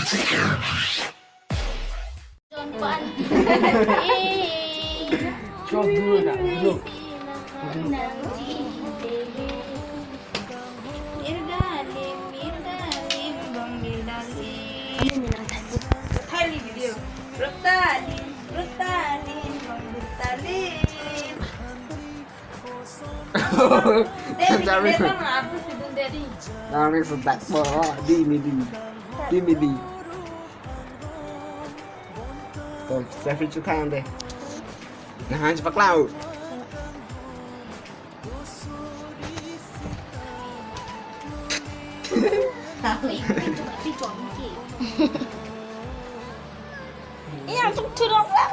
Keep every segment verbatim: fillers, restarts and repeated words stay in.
John Pan. Eh. Chok dulu dah, dulu. Irdalim, irdalim, bong irdalim. Highly video. Rutalim, rutalim, bong rutalim. Dari Dari kita mah apa sih, Bun Daddy? Dari sedak mo, di midi. Di midi. Tuh, selfie chethan deh. Nah, cepat lau. Iya, tuk turun lah.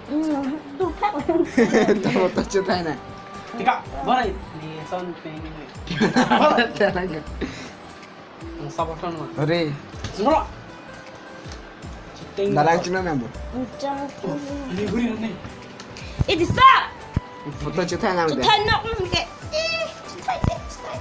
Hmm, tuh, Pak. Tahu tak ceritanya? Tika, barai. Ni son peng. Barai, dia lagi. Ang sabar kan, Ma. Ore. Semua. Citing. Dalang cina nang, Bu. Ucang. Ini guri ni. Eh, bisa. Foto cetha nang deh. Cetha nok nang ke. Eh, cetha, cetha, cetha.